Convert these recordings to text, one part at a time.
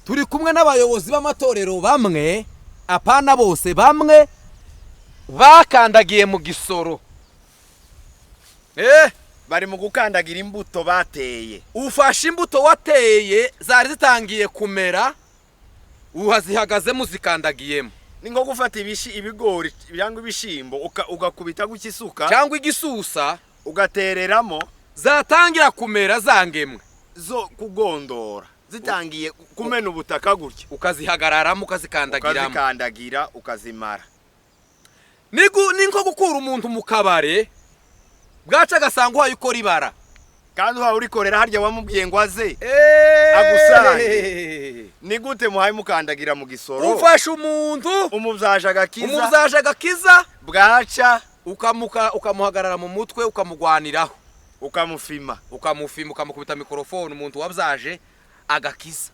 Turi kumwe n'abayobozi b'amatorero bamwe, apana bose, bamwe bakandagiye mu gisoro. Bari mu gukandagira imbuto bateye. Ufashe imbuto wateye zari zitangiye kumera, uhazihagazemo, uzikandagiyemo. Ni nko gufata ibigori cyangwa ibishimbo, ugakubita gutya isuka cyangwa igisusa, ugatereramo. Zatangira kumera zangemwe, zo kugondora, zitangiye kumena ubutaka gutya, ukazihagararamo, ukazikandagiramo. Ukazikandagira, ukazimara. Ni nko gukura umuntu mu kabare, bwaca agasanga uhaye ukora ibara. Kandi uhawe urikorera harya wamubwiye ngo aze agusange. Ni gute muhaye mukandagira mu gisoro? Ufashe umuntu, umubyaje agakiza, umubyaje agakiza, bwaca ukamuhagarara mu mutwe, ukamugwaniraho, ukamufima, ukamufima, ukamukubita mikorofone. Umuntu wabyaje agakiza,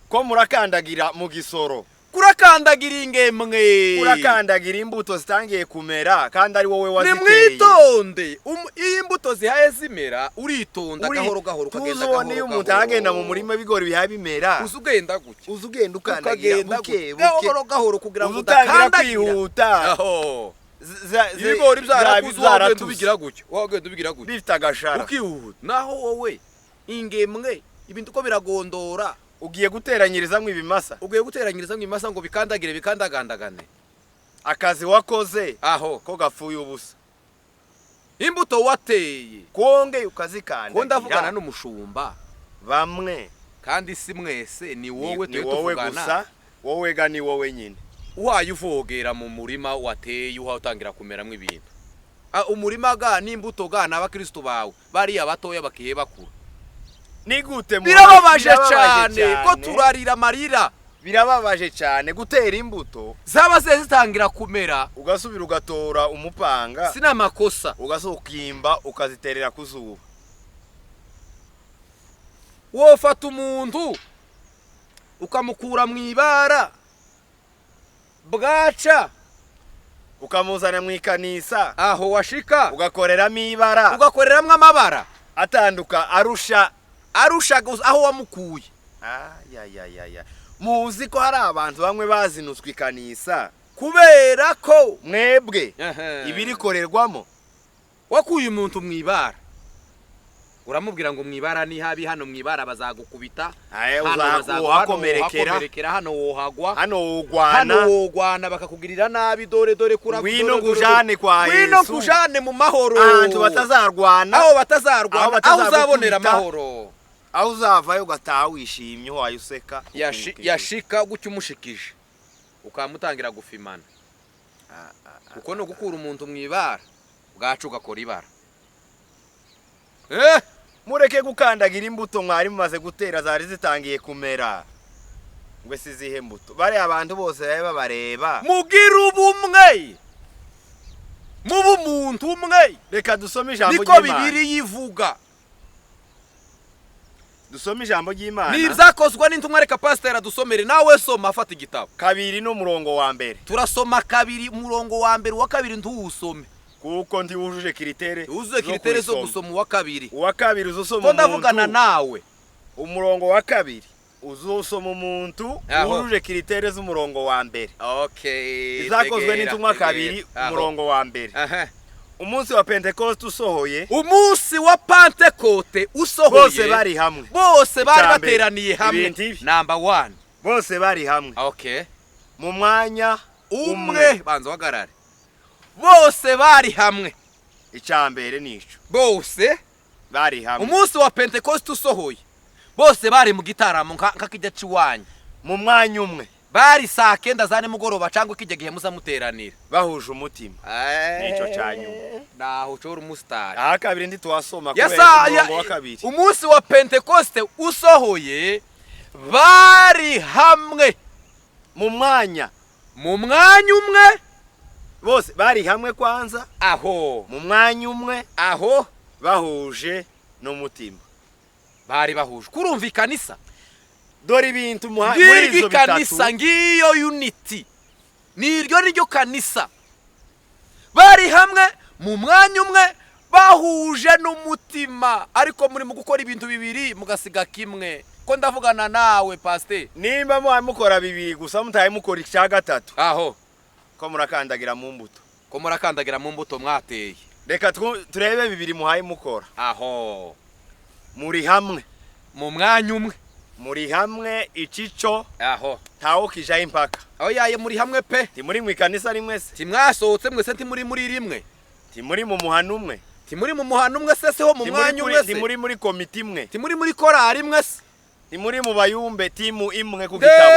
ko murakandagira mu gisoro? Kurakandagira ingemwe, urakandagira imbuto zitangiye kumera kandi ari wowe waziteye. Nimwitonde. Iyo imbuto zihaye zimera, uritonda gahoro gahoro, ukagenda Tuzubona gahoro iyo umuntu gahoro. agenda mu murima, ibigori bihaye bimera, uza ugenda gutya, uza ugenda ukandagira ukagenda buke gutya, buke, gahoro gahoro, kugira ngo uza utangira udakandagira kwihuta. Aho. Ibigori byarakuze, wagenda zaratuse. ubigira gutya, wagenda ubigira gutya, bifite agashara, ukihuta. Naho wowe ingemwe, ibintu uko biragondora, ugiye guteranyirizamo ibimasa, ugiye guteranyiriza ngo imasa ngo bikandagire, bikandagandagane. Akazi wakoze aho ko gapfuye ubusa. Imbuto wateye, kongeye ko ukazikandagira. Ndavugana n'umushumba. Bamwe. Kandi si mwese, ni wowe ni turi wowe tuvugana. Gusa wowe ga, ni wowe nyine. Uhaye uvogera mu murima wateye, uhaye utangira kumeramo ibintu. Umurima ga n'imbuto ga ni abakristo bawe bariya batoya bakiye bakura. Ni gute Birababaje cyane ko turarira amarira. Birababaje cyane gutera imbuto, zaba ze zitangira kumera, ugasubira ugatora umupanga, si n'amakosa, ugasukimba, ukaziterera ku zuba. Wofata umuntu ukamukura mu ibara, bwaca ukamuzana mu ikanisa, aho washika ugakoreramo ibara, ugakoreramwo amabara atanduka arusha arusha aho wamukuye. Ayayayaya, muzi ko hari abantu bamwe bazinutswe ikanisa kubera ko mwebwe ibirikorerwamo. Wakuye umuntu mu ibara, uramubwira ngo mu ibara ni habi, hano mu ibara bazagukubita, Aye, hano uhakomerekera. Wakomerekera hano, wohagwa hano, hano, wugwana, wogwana, bakakugirira nabi. Dore dore kura Ngwino dore, dore, nkujane kwa ngwino Yesu. nkujane mu mahoro, ahantu batazarwana, aho batazarwana, aho aho uzabonera batazagukubita. amahoro. Aho uzavayo ugataha wishimye, uhaye useka. Yashika gutya, umushikije, ukamutangira gufimana, kuko ni ugukura umuntu mu ibara, bwacu ugakora ibara. Mureke gukandagira imbuto mwari mumaze gutera zari zitangiye kumera. Ngo si izihe mbuto? Bariya abantu bose babe babareba. Mugire ubumwe, mube umuntu umwe. Reka dusome ijambo Niko ry'Imana. Bibiri yivuga. Dusome ijambo ry'Imana. Ni Ibyakozwe n'Intumwa. Reka pasiteri adusomere. Nawe soma, afata igitabo. 2 n'umurongo wa mbere. Turasoma 2, umurongo wa mbere. Uwa kabiri ntuwusome. Kuko ntiwujuje critères. Wuzuye critères zo gusoma uwa kabiri. Uwa kabiri uzusoma Ko ndavugana umuntu nawe. Umurongo wa kabiri uzusoma umuntu Aho. wujuje critères z'umurongo wa mbere. Okay. Izakozwe Tegera, n'Intumwa tegera. 2, Aho. umurongo wa mbere. Aha. Umunsi wa Pentekoste usohoye, Umunsi wa Pantekote usohoye, bose bari hamwe. Bose bari Icya mbere, bateraniye hamwe. ibintu ibi. Number one. Bose bari hamwe mu mwanya umwe. Banza uhagarare. Bose bari hamwe. Icya mbere nico, Bose bari hamwe. Umunsi wa Pentekoste usohoye, bose bari mu gitaramo nka kijya ciwanyu. Mu mwanya umwe. Bari saa 9 za nimugoroba cyangwa kijya gihe muza muteranira. Bahuje umutima. Nico cya nyuma. Naho ucora umusitari. Aha kabiri ntituwasoma kubera umurongo wa kabiri. Umunsi wa Pentekoste usohoye, bari hamwe mu mwanya mu mwanya umwe. Bose bari hamwe kwanza, Aho. mu mwanya umwe, Aho. bahuje n'umutima. Bari bahuje. Kurumva ikanisa? Dore ibintu muri Ngiryo izo ikanisa. bitatu. Ngiyo unity, niryo niryo kanisa. Bari hamwe mu mwanya umwe, bahuje n'umutima. Ariko muri mu gukora ibintu bibiri, mugasiga kimwe. Ko ndavugana nawe, pasiteri. Nimba muhaye mukora bibiri gusa, mutaye mukora icya gatatu, aho ko murakandagira mu mbuto. Ko murakandagira mu mbuto mwateye. Reka turebe bibiri muhaye mukora. Aho. Muri hamwe. Mu mwanya umwe. Muri hamwe, icico aho ntawo kijaho impaka. Aho yaye, muri hamwe pe. Ntimuri mu ikanisa rimwe se? Timwasohotse mwese? Ntimuri muri rimwe? Ntimuri mu muhana umwe? Timuri mu muhana umwe se? Seho mu Ntimuri mwanya umwe se? Ntimuri muri komite imwe? Timuri muri korari imwe se? Ntimuri mu bayumbe, timu imwe ku gitabo?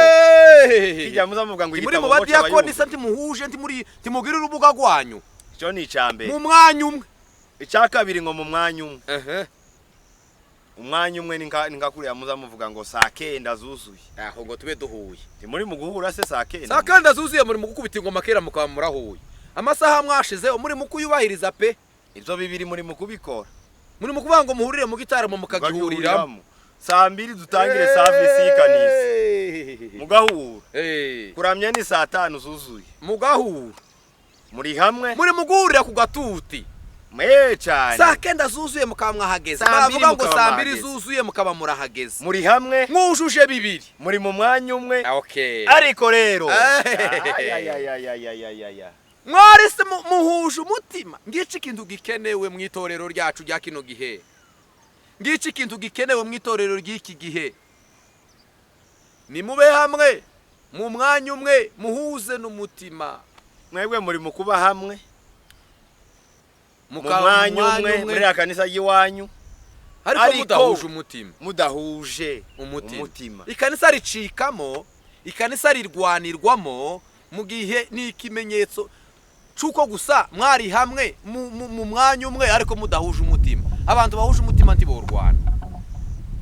Hey! Kijya muza muvuga ngo Timuri igitabo mu ngo badiyakoni c'abayumbe. se? Ntimuhuje? Ntimuri, ntimugira urubuga rwanyu? Icyo ni icya mbere. Mu mwanya umwe. Icya kabiri, ngo mu mwanya umwe. Ehe. Umwanya umwe ni nka kuriya muza muvuga ngo saa kenda zuzuye. Aho ngo tube duhuye. Ntimuri mu guhura se saa kenda? Saa kenda zuzuye muri mu gukubita ingoma kera, mukaba murahuye. Amasaha mwashizeho muri mu kuyubahiriza pe. Ibyo bibiri muri mu kubikora. Muri mu kuvuga ngo muhurire mu gitaramo, mukagihuriramo. Mukagihuriramo. Saa mbiri dutangire service y'ikanisa, mugahura. Kuramya ni saa tanu zuzuye. Mugahura. Muri hamwe. Muri mu guhurira ku gatuti. Mwe cyane. Saa kenda zuzuye mukaba mwahageze. Saa mbiri Bavuga ngo mukaba saa mbiri mwahageze. zuzuye mukaba murahageze. Muri hamwe. Mwujuje bibiri. Muri mu mwanya umwe. Okay. Ariko rero Eh. Ay, ay, ay, ay, ay, ay, ay, ay. Mwari se muhuje umutima? Ngici ikintu gikenewe mu itorero ryacu rya kino gihe, ngici ikintu gikenewe mu itorero ry'iki gihe: nimube hamwe mu mwanya umwe, muhuze n'umutima. Mwebwe muri mu kuba hamwe mu Mukaba mwanya umwe muri ya kanisa y'iwanyu, ariko ariko mudahuje umutima. Mudahuje umutima. Umutima. Ikanisa ricikamo, ikanisa rirwanirwamo mu gihe ni ikimenyetso c'uko gusa mwari hamwe mu mwanya umwe ariko mudahuje umutima. Abantu bahuje umutima ntiborwana.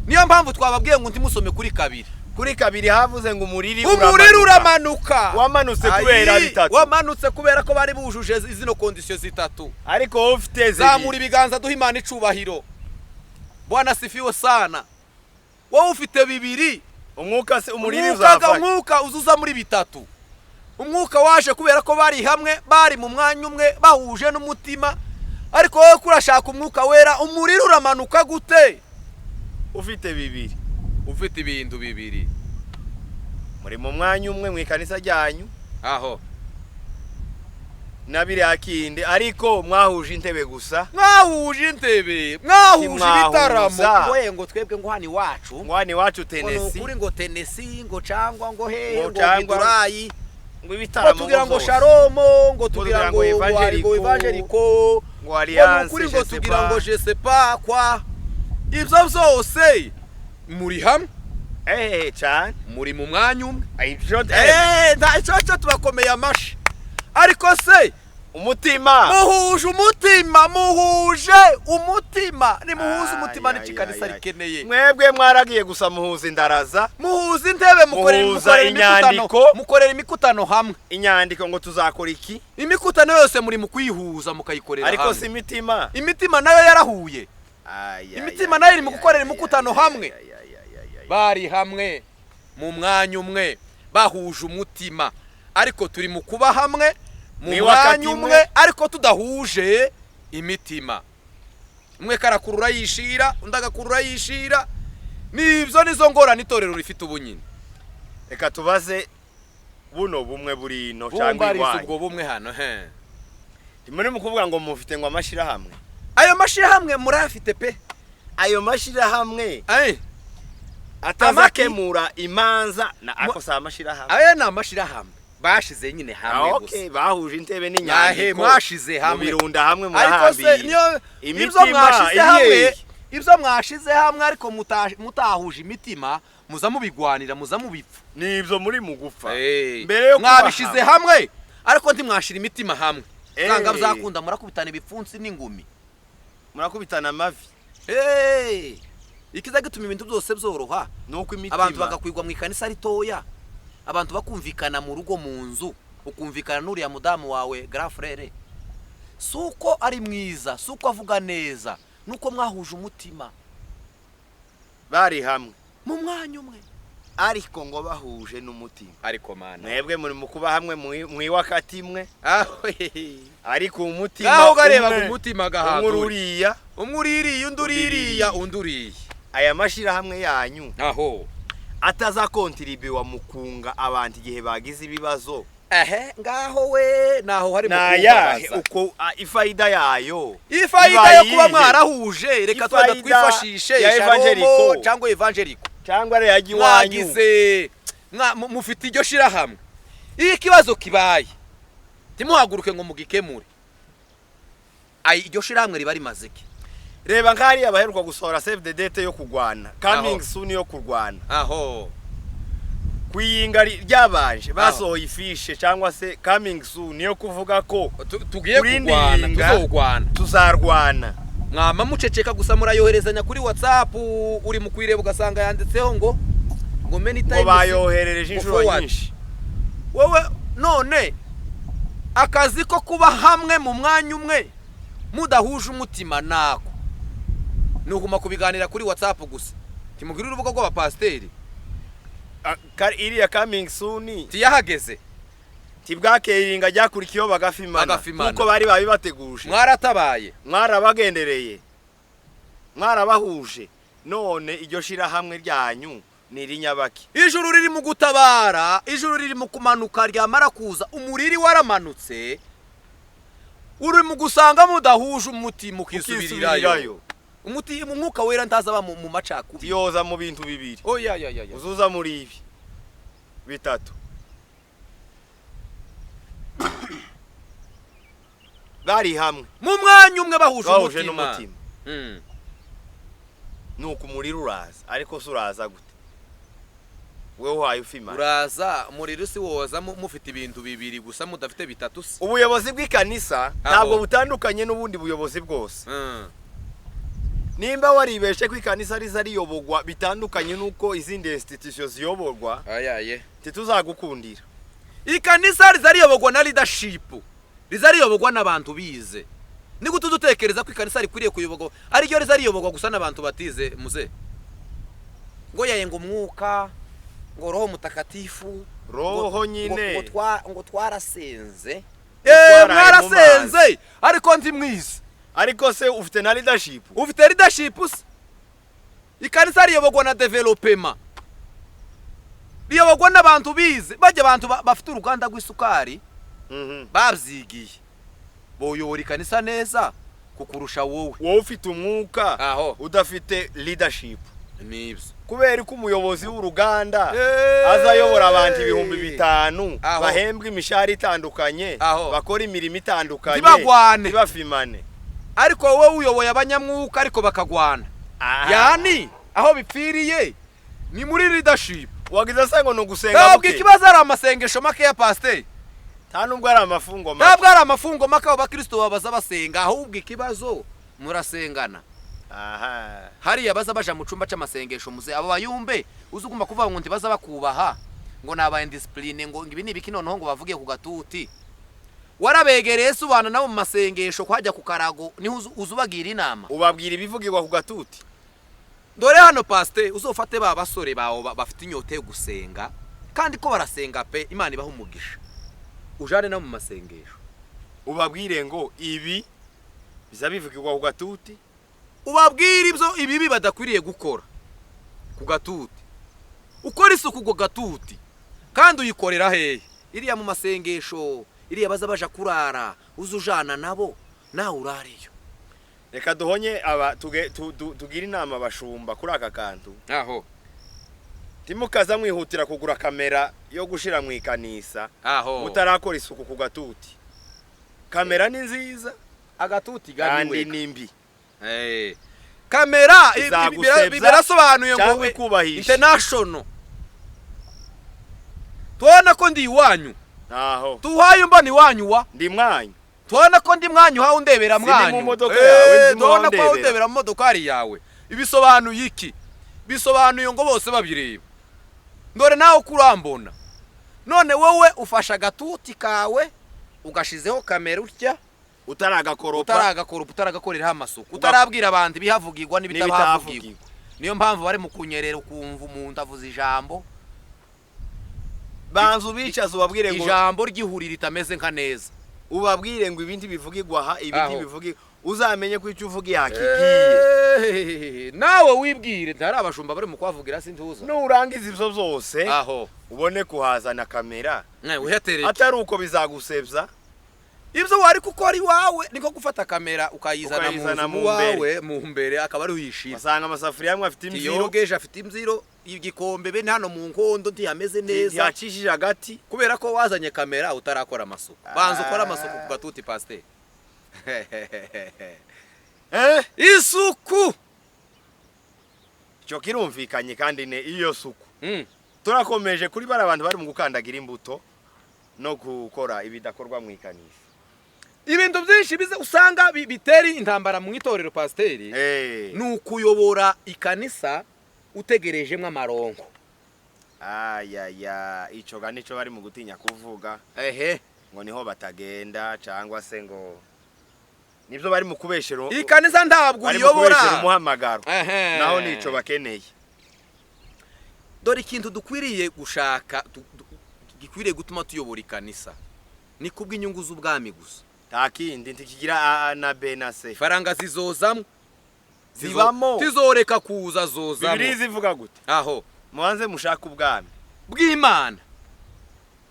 Niyo mpamvu twababwiye ngo ntimusome kuri kabiri. Kuri kabiri havuze ngo umuriri Umuriro uramanuka. Wamanutse kubera Ayi, bitatu. Wamanutse kubera ko bari bujuje zino conditions zitatu. Ariko wowe ufite Zamura zibiri. ibiganza, duha Imana icubahiro. Bwana sifiwe sana. Wowe ufite bibiri. Umwuka se, umuriri Umwuka uzava? Umwuka uzuza muri bitatu. Umwuka waje kubera ko bari hamwe, bari mu mwanya umwe, bahuje n'umutima. Ariko wowe ko urashaka umwuka wera, umuriro uramanuka gute? Ufite bibiri. Ufite ibintu bibiri. Muri mu mwanya umwe mu ikanisa ryanyu aho na biriya kindi, ariko mwahuje intebe gusa. Mwahuje intebe, mwahuje Ntimwahuza. ibitaramo, we ngo twebwe ngo hano iwacu, Ngwani iwacu ngo ni Tennessee. ukuri, ngo Tennessee, ngo cangwa ngo hehe, Ngo ngo cangwa Giturayi, ngo ngo ibitaramo tugira ngo zose. Sharomo, ngo tugira tugira ngo ngo ngo Evangelico, Evangeliko, ngo ngo ni Alliance, ukuri, ngo je sais tugira pas. ngo je sais pas quoi. Ibyo byose muri hamwe. Eh, cyane. Muri mu mwanya umwe. Ibyo Eh, icyo cyo tubakomeye amashi. Ariko se umutima? Muhuje umutima? Muhuje umutima? Nimuhuze umutima. Ay, N'iki ay, kanisa ay, ay. rikeneye? Mwebwe mwaragiye gusa muhuza indaraza. Muhuza intebe, mukorera Muhuza mukorera imikutano. inyandiko. Mukorera imikutano hamwe. Inyandiko ngo tuzakora iki. Imikutano yose muri mu kuyihuza, mukayikorera Ariko hamwe. si imitima. Imitima nayo yarahuye. Ay, ay, Imitima ay, nayo iri mu ay, gukorera ay, imikutano ay, hamwe. ay, ay, ay, ay, ay. Bari hamwe mu mwanya umwe, bahuje umutima, ariko turi mu kuba hamwe mu Mw'iwakati mwanya umwe, imwe. ariko tudahuje imitima. Umwe karakurura yishira, undi agakurura yishira. Nibyo, nizo ngorane itorero rifite ubu nyine. Reka tubaze buno bumwe buri ino cyangwa Bumbarize iwanyu. ubwo bumwe hano he. Ntimuri mu kuvuga ngo mufite ngo amashirahamwe? Ayo mashirahamwe murayafite pe. Ayo mashirahamwe Ay, atazakemura imanza na ako si amashirahamwe. Aya ni amashirahamwe bashize nyine hamwe Ah, gusa. okay, bahuje intebe Ahe, n'inyandiko, mwashize hamwe. mubirunda hamwe, Ariko se murahambira. niyo ibyo Imitima mwashize hamwe, irihe? ibyo mwashize hamwe ariko mutahuje imitima, muza mubigwanira, muza mubipfa. Nibyo muri mu gufa Eh, mbere yo kuba mwabishize hamwe ariko ntimwashira imitima hamwe. Eh. Usanga byakunda murakubitana ibipfunsi n'ingumi. Murakubitana amavi. Eh, ikiza gituma ibintu byose byoroha, Nuko imitima abantu bagakwirwa mu ikanisa ritoya, abantu bakumvikana mu rugo, mu nzu, ukumvikana n'uriya mudamu wawe, grand frère, si uko ari mwiza, si uko avuga neza, nuko mwahuje umutima. Bari hamwe mu mwanya umwe, ariko ngo bahuje n'umutima. Ariko mana. Mwebwe muri mu kuba hamwe mwiwakati imwe, ariko umutima Ngaho garebaga umwe, umutima umwe gahandura uriya, umwe uririya, undi uririya, undi uriya. Aya mashirahamwe yanyu Aho. Atazakontribuwa mu kunga abantu igihe bagize ibibazo. Ehe, ngaho we naho hari mu Nayahe? kumbabaza. Uko ifayida yayo Ifayida yo kuba ibaye iyihe? mwarahuje, reka twenda Ifayida twifashishe ya Shalom Evangelico. Cyangwa Evangelico Cyangwa ari yajya iwanyu. Mwagize mufite iryo shirahamwe, iyo ikibazo kibaye ntimuhaguruke ngo mugikemure, ayi iryo shirahamwe riba rimaze iki? Reba nk'hariya baheruka gusohora save the date yo kurwana, coming Aho. soon yo kurwana. Aho. Kuyinga ryabanje basohoye ifishe cyangwa se coming soon yo kuvuga ko Tugiye kurindi kurwana. Yinga. Tuzogwana. Tuzarwana. Mwama muceceka gusa, murayoherezanya kuri WhatsApp, uri mu kuyireba ugasanga yanditseho ngo many ngo times bayoherereje inshuro forward. nyinshi. Wowe none akazi ko kuba hamwe mu mwanya umwe mudahuje umutima nako ni uguma kubiganira kuri WhatsApp gusa, ntimugire urubuga rw'abapasiteri. Iriya coming soon Tiyahageze. Tibwakeye ryakurikiyeho bagafimana. Bagafimana. Kuko bari babibateguje. Mwaratabaye. Mwarabagendereye, mwarabahuje, none iryo shirahamwe ryanyu ni irinyabaki? Ijuru riri mu gutabara, ijuru riri mu kumanuka, ryamara kuza umuriri waramanutse, uri mu gusanga mudahuje umutima ukisubirirayo. Ukisubirirayo. Umuti umwuka wera ntazaba mu macakubiri. Yoza mu bintu bibiri. Oya ya ya ya. Uzuza muri ibi bitatu bari hamwe mu mwanya umwe bahuje bahuje umutima. N'umutima. Nuko umuriro uraza, ariko se uraza gute wewe uhaye ufimana? Uraza umuriro si woza mufite ibintu bibiri gusa, mudafite bitatu se? Ubuyobozi bw'ikanisa ntabwo butandukanye n'ubundi buyobozi bwose. Nimba waribeshe ko ikanisa riza riyobogwa bitandukanye n'uko izindi institution ziyoborwa, Ayaye. ntituzagukundira. Ikanisa riza riyobogwa na leadership, riza riyobogwa n'abantu bize. Ni gute udutekereza ko ikanisa rikwiriye kuyoborwa ariryo riza riyobogwa gusa n'abantu batize, muze ngo yaye, ngo umwuka, ngo Roho Mutakatifu, Roho nyine. Ngo twarasenze. Ngo twaraye mu Mwarasenze ariko ndi mwiza. Ariko se ufite na leadership? Ufite leadership se? Ikanisa riyobogwa na development, riyobogwa n'abantu bize, bajya abantu bafite uruganda rw'isukari, babyigiye, boyobora ikanisa neza kukurusha wowe. Wowe ufite umwuka Aho. udafite leadership. Nibyo. Kubera ko umuyobozi w'uruganda azayobora abantu 5000 Aho. bahembwa imishahara itandukanye, Aho. bakora imirimo itandukanye, Ntibagwane. ntibafimane. Ariko wowe uyoboye abanyamwuka ariko bakagwana. Yani aho bipfiriye ni muri leadership. Wagize se ngo ni ugusenga Ntabwo buke? ikibazo ari amasengesho make ya pasiteri. Nta nubwo ari amafungo make. Ntabwo ari amafungo make abo bakristo babaza basenga, ahubwo ikibazo murasengana. Hariya baza baja mu cumba c'amasengesho, muze abo bayumbe uzi ugomba kuvuga ngo ntibaza bakubaha, ngo ni aba indiscipline, ngo ibi ni ibiki, noneho ngo bavuge ku gatuti. Warabegereye se, ubana nabo mu masengesho, kwajya ku karago niho uza ubagira inama? Ubabwira ibivugirwa ku gatuti. Dore hano pasite, uzofate ba basore bawe bafite inyota yo gusenga, kandi ko barasenga pe, Imana ibaha umugisha, ujane nabo mu masengesho. Ubabwire ngo ibi biza bivugirwa ku gatuti. Ubabwire ibyo ibibi badakwiriye gukora ku gatuti. Ukora isuku ku gatuti kandi uyikorera hehe? Iriya mu masengesho, iriya baza baja kurara, uza ujana nabo, nawe urareyo. Reka duhonye aba tugire inama abashumba kuri aka kantu. Aho. Timukaza mwihutira kugura kamera yo gushira mu ikanisa Aho. mutarakora isuku ku gatuti. Kamera ni nziza Agatuti kandi ganiwe. ni mbi. Kamera Izagusebya birasobanuye ngo cyangwa ikubahisha. International tubona ko ndi iwanyu. Aho. Tuhaye mbona iwanyu wa Ndi mwanyu. Tubona ko ndi mwanyu, hawe undebera Sindi mwanyu. mu modoka yawe, ndi mu Tubona ko wandebera. undebera mu modokari yawe. Ibisobanuye iki? Bisobanuye ngo bose babireba, ndore nawe uko urambona. None wowe ufashe agatuti kawe ugashizeho kamera utya, Utaragakoropa. Utaragakoropa, utaragakoreraho amasuku, utarabwira abantu ibihavugirwa n'ibitahavugirwa. N'ibitahavugirwa. Niyo mpamvu bari mu kunyerera, ukumva umuntu avuze ijambo. Banza ubicaze, ubabwire ngo Ijambo ry'ihuri ritameze nka neza. Ubabwire ngo ibindi bivugirwa aha, ibindi Aho. bivugirwa. Uzamenye ko icyo uvuga yakigiye. Nawe wibwire, ntari abashumba bari mu kuhavugira, sintuza. Nurangiza ibyo byose, aho ubone kuhazana kamera. Uhetereke. Atari uko bizagusebya. Ibyo wari gukora iwawe niko gufata kamera ukayizana mu Ukayizana nzu mu iwawe mu mbere, akaba ariho uyishira. Basanga amasafuriya amwe afite imbyiro. Tiyogeje, afite imbyiro, igikombe bene hano mu nkondo ntihameze neza. Ntiyacishije agati. Kubera ko wazanye kamera utarakora amasuku. Banza ukore amasuku ku gatuti, pasiteri. Eh? Isuku. Icyo kirumvikanye kandi ne iyo suku. Turakomeje kuri bari abantu bari mu gukandagira imbuto no gukora ibidakorwa mu ikanisa. Ibintu byinshi biza usanga bitera intambara mu itorero, pasiteri, ni ukuyobora ikanisa utegerejemo amaronko. Ayaya, ico ga nico bari mu gutinya kuvuga ngo niho batagenda, cyangwa se ngo nibyo bari mu kubeshera. Ikanisa ntabwo Bari mu uriyobora. kubeshera umuhamagaro. Naho nico bakeneye. Dore ikintu dukwiriye gushaka, gikwiriye gutuma tuyobora ikanisa, ni kubw'inyungu z'ubwami gusa. Nta kindi, ntikigira A na B na C. Ifaranga zizozamo. Zibamo. Tizoreka kuza, zozamo. Bibiliya zivuga gute? Aho. Mubanze mushake ubwami bw'Imana,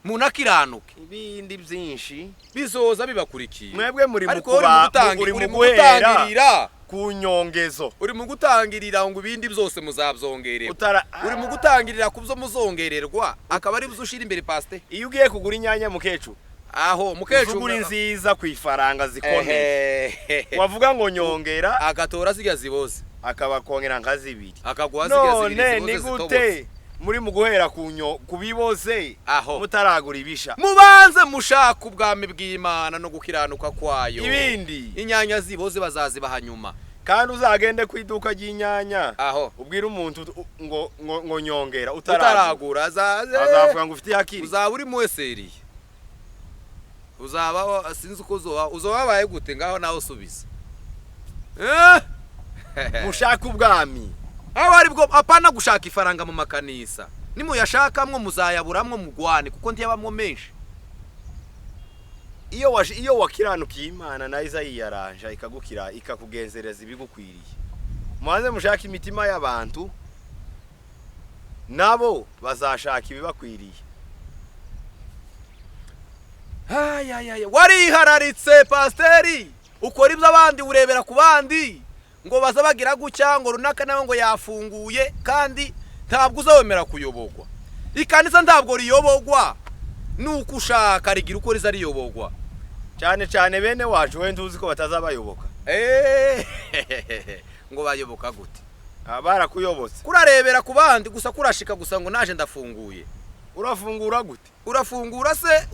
munakiranuke, ibindi byinshi bizoza bibakurikiye. Mwebwe muri mu Ariko uri mu kuba gutangi uri uri mu mu guhera gutangirira ku nyongezo. Uri mu gutangirira ngo ibindi byose muzabyongererwa. Utara Uri mu gutangirira ku byo muzongererwa, akaba ari byo ushira imbere, pasite. Iyo ugiye kugura inyanya, mukecuru, Aho mukecuru. ugura inziza ku ifaranga zikomeye. Ehehe. Wavuga ngo nyongera, Agatora zirya ziboze. Akaba kongera nka zibiri. Akaguha zirya zibiri None ni ziboze gute zitobotse. muri mu guhera ku nyo ku biboze Aho. mutaragura ibisha? Mubanze mushaka ubwami bw'Imana no gukiranuka kwayo, Ibindi inyanya ziboze bazazibaha nyuma. Kandi uzagende ku iduka ry'inyanya, Aho. ubwire umuntu ngo nyongera utaragura, utaragura azaze azavuga ngo ufite yakiri. Uzaba uri muweseriye, uzaba sinzi uko uzoba wabaye gute. Ngaho nawe usubiza. Mushake ubwami. Aho ari bwo, apana gushaka ifaranga mu makanisa. Nimuyashakamwo muzayaburamwo mugwane, kuko ntiyabamwo menshi. Iyo wakiranukiye Imana, nayo iza yiyaranja ikagukira, ikakugenzereza ibigukwiriye. Mubanze mushake imitima y'abantu, nabo bazashaka ibibakwiriye. Ayayaya, warihararitse pasiteri, ukora ibyo abandi, urebera ku bandi ngo baza bagira gutya, ngo runaka nawe ngo yafunguye, kandi ntabwo uzawemera kuyoborwa. Ikanisa ntabwo riyobogwa nuko ushaka, rigira uko riza riyobogwa. Cyane cyane bene wacu, wenda uzi ko batazabayoboka. Ngo bayoboka gute? Ah, barakuyobotse. Kurarebera ku bandi gusa, kurashika gusa ngo naje ndafunguye. Urafungura gute? Urafungura se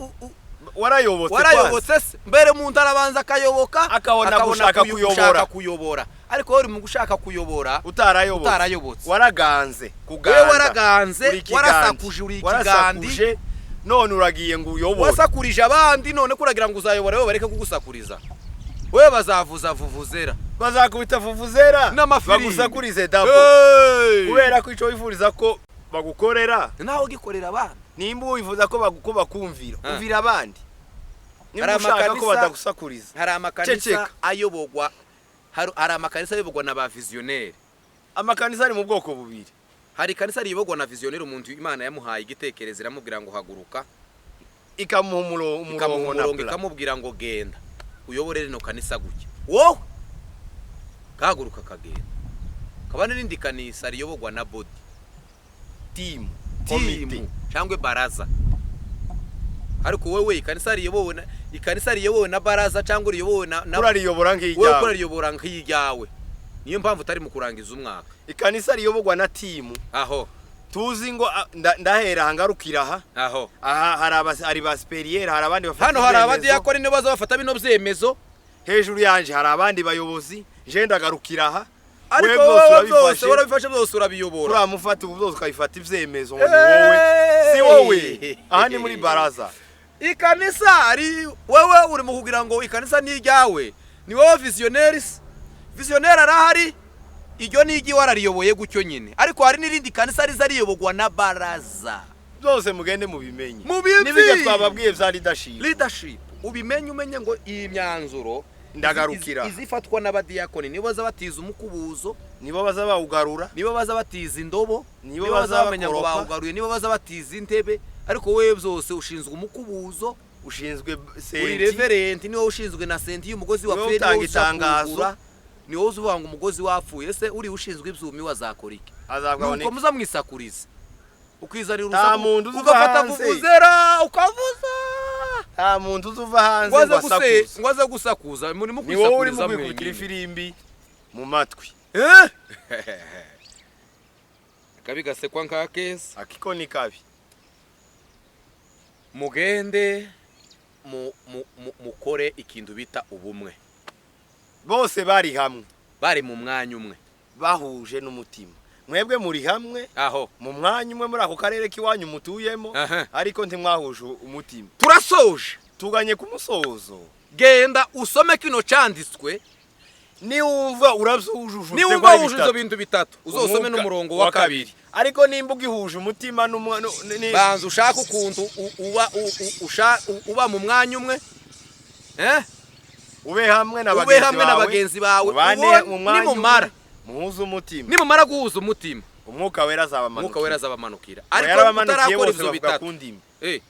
Warayobotse kwanza. Warayobotse se mbere? Umuntu arabanza akayoboka, Akabona gushaka kuyobora. Gushaka kuyobora. Ariko wowe uri mu gushaka kuyobora Utarayobotse. Utarayobotse. Waraganze kuganda. Wewe waraganze. Uri ikigandi. Warasakuje, uri ikigandi. Warasakuje, none uragiye ngo uyobore. Wasakurije abandi, none kuragira ngo uzayobora. Wowe bareke kugusakuriza, wewe bazavuza vuvuzera. Bazakubita vuvuzera N'amafirimbi. bagusakurize dabo, Hey! kubera ko icyo wifuriza ko bagukorera, Nawe ugikorera abandi. nimba wifuza ko bakumvira, Ah. umvira abandi. Nimba Hari ushaka ko badagusakuriza, Hari amakanisa ceceka. ayoborwa, hari amakanisa ayoborwa na ba visionnaire. Amakanisa ari mu bwoko bubiri. Hari ikanisa riyoborwa na visionnaire, umuntu Imana yamuhaye igitekerezo, iramubwira ngo haguruka. Ikamuha Ikamuha umurongo na umurongo, plan. ikamubwira ngo genda uyobore rino kanisa gutya, wowe kahaguruka akagenda. Kaba n'irindi kanisa riyoborwa na body, Timu, komite. timu cyangwa baraza. Ariko wowe ikanisa riyobowe na baraza cyangwa riyobowe na Urariyobora wowe nk'ijyawe. Kurariyobora nk'iryawe, niyo mpamvu utari mu kurangiza umwaka. Ikanisa riyoborwa na timu, Aho. tuzi ngo ndahera aha ngarukira aha. Aho. Aha hari ba supérieur, hari abandi bafata Hano hari ibyemezo. abadiyakoni, nibo baza bafata bino byemezo. Hejuru yanje hari abandi bayobozi, je ndagarukira aha. Ariko Wewe byose wowe byose urabifashe. Warabifashe byose, urabiyobora. Uramufata ubu byose ukabifata ibyemezo ngo ni wowe, si wowe. Aha ni muri baraza. Ikanisa ari wowe uri mu kugira ngo ikanisa ni iryawe, ni wowe visionnaire se. Visionnaire arahari, iryo ni iry'iwe, arariyoboye gutyo nyine. Ariko hari n'irindi kanisa riza riyoborwa na baraza. Byose mugende mubimenye. Mubizi. N'ibijya twababwiye bya leadership. Leadership ubimenye, umenye ngo iyi myanzuro Ndagarukira. Izifatwa n'abadiyakoni nibo baza batiza umukubuzo, nibo baza bawugarura, nibo baza batiza indobo, nibo nibo baza baza bamenya ngo bakoropa. bawugaruye, nibo baza batiza intebe. Ariko wowe byose ushinzwe umukubuzo, ushinzwe uri senti, reverend, niwe ushinzwe na senti y'umugozi Niwe wapfuye, niwe utanga uza itangazo. kuwugura, niwe uza uvuga ngo umugozi wapfuye. Ese uri ushinzwe ibyuma iwe azakora iki? Azabwa Nuko muza mwisakuriza, ukizanira Nta urusaku, muntu uza ugafata hanze. vuvuzera ukavuza, Nta muntu uzuva hanze ngo aze ngo asakuze. Ngo aze gusakuza, murimo Ni wowe urimo kwisakuriza kwikubitira mwenyine. ifirimbi mu matwi. Eh? Akabi gasekwa nk'akeza. Akiko ni kabi. Mugende mukore ikintu bita ubumwe. Bose bari hamwe, bari mu mwanya umwe, bahuje n'umutima. Mwebwe muri hamwe aho mu mwanya umwe muri ako karere k'iwanyu mutuyemo, ariko ntimwahuje umutima. Turasoje. Tuganye ku musozo. Genda usome kino canditswe. Niwumva urabyujuje, Niwumva wujuje ivyo bintu bitatu, uzosome n'umurongo wa kabiri. Ariko nimba ugihuje umutima Banza ushaka ukuntu uba uba mu mwanya umwe, eh? Ube hamwe na Ube bagenzi hamwe na bawe, bagenzi bawe, mubane mu mwanya nimumara umwe, muhuze umutima, nimumara guhuza umutima, Umwuka Wera azabamanukira. Umwuka Wera azabamanukira. Ariko Ariko yarabamanukiye utarakora bose ivyo bavuga bitatu, ku ndimi.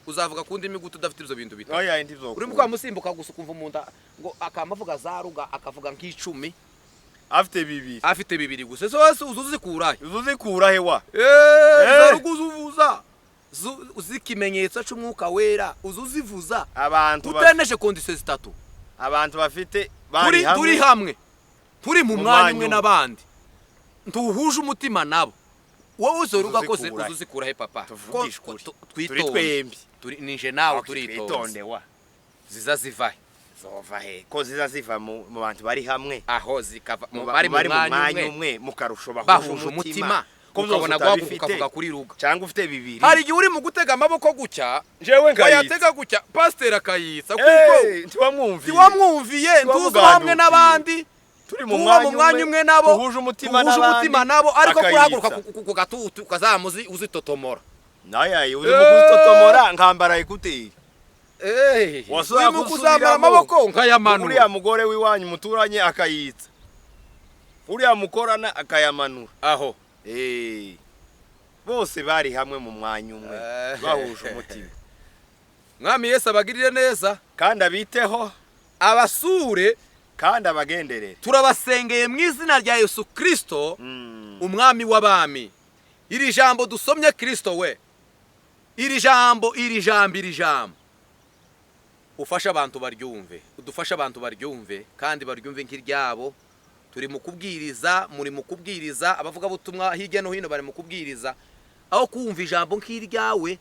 Uzavuga ku ndimi gute udafite ivyo bintu bitatu? Oya, ndi Urimo kwamusimbuka gusa, ukumva umuntu ngo akamavuga za ruga, akavuga nk'icumi, afite bibiri. Afite bibiri gusa. Ese wese uzuzikurahe? Uzuzikura he wa? Za ruga uzuvuza z'ikimenyetso c'Umwuka Wera, uzuzivuza Abantu uteneje conditions zitatu. Abantu bafite bari Turi hamwe, turi hamwe, turi mu Mu mwanya mwanya umwe umwe. n'abandi, ntuhuje umutima nabo, wowe uzoruga kose Uzuzikura he? uzuzikura he, papa? Tuvugishe ukuri. Turi Twitonde. Twembi. Turi nije nawe. Okay, Turitonze. twitonde wa. Ziza zivahe? Zova he ko ziza ziva mu bantu bari hamwe? Aho zikava Mu bari mu bari mu mwanya mwanya umwe, umwe, mu karusho, bahuje umutima, ko byose ukabona guhaguruka utabifite, ukavuga kuri ruga. Cyangwa ufite bibiri. Hari igihe uri mu gutega amaboko gutya, Jewe nkayitsa. wayatega gutya, pasiteri akayitsa kuko Ntiwamwumviye. Ntiwamwumviye, ntuzi hamwe n'abandi, Turi mu tuba mu mwanya umwe nabo, duhuje umutima duhuje n'abandi, umutima nabo, ariko akayitsa. kurahaguruka ku gatutu ukazamuzi uzitotomora. Nayaye uri mu kuzitotomora, nkambara écouteurs. Wasubira Uri mu kuzamura gusubiramo. amaboko nkayamanura. Uriya mugore w'iwanyu muturanye akayitsa, uriya mukorana akayamanura. Aho. Bose bari hamwe mu mwanya umwe, bahuje umutima. Mwami Yesu abagirire neza, kandi abiteho, abasure, kandi abagenderere. Turabasengeye mu izina rya Yesu Kirisito, Umwami w'abami. Iri jambo dusomye, Kirisito we, iri jambo, iri jambo, iri jambo, ufashe abantu baryumve, udufashe abantu baryumve kandi baryumve nk'iryabo. Turi mu kubwiriza, muri mu kubwiriza, abavugabutumwa hirya no hino bari mu kubwiriza. Aho kumva ijambo nk'iryawe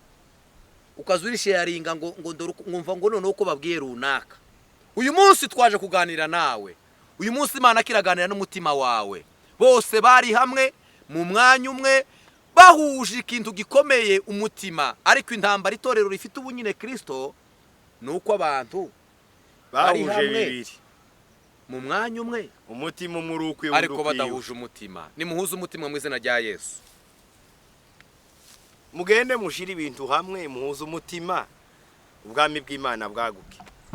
ukaza urisharinga ngo dore nkumva ngo noneho uko babwiye runaka. Uyu munsi twaje kuganira nawe, uyu munsi Imana kiraganira n'umutima wawe. Bose bari hamwe mu mwanya umwe, bahuje ikintu gikomeye, umutima. Ariko intambara itorero rifite ubu nyine, Kirisito, ni uko abantu bari Bahuje hamwe bibiri, mu mwanya umwe, umutima umwe uri ukwiwe, undi ariko ukwiwe. Badahuje umutima. Nimuhuze umutima mu izina rya Yesu. Mugende mushire ibintu hamwe, muhuze umutima, ubwami bw'Imana bwaguke.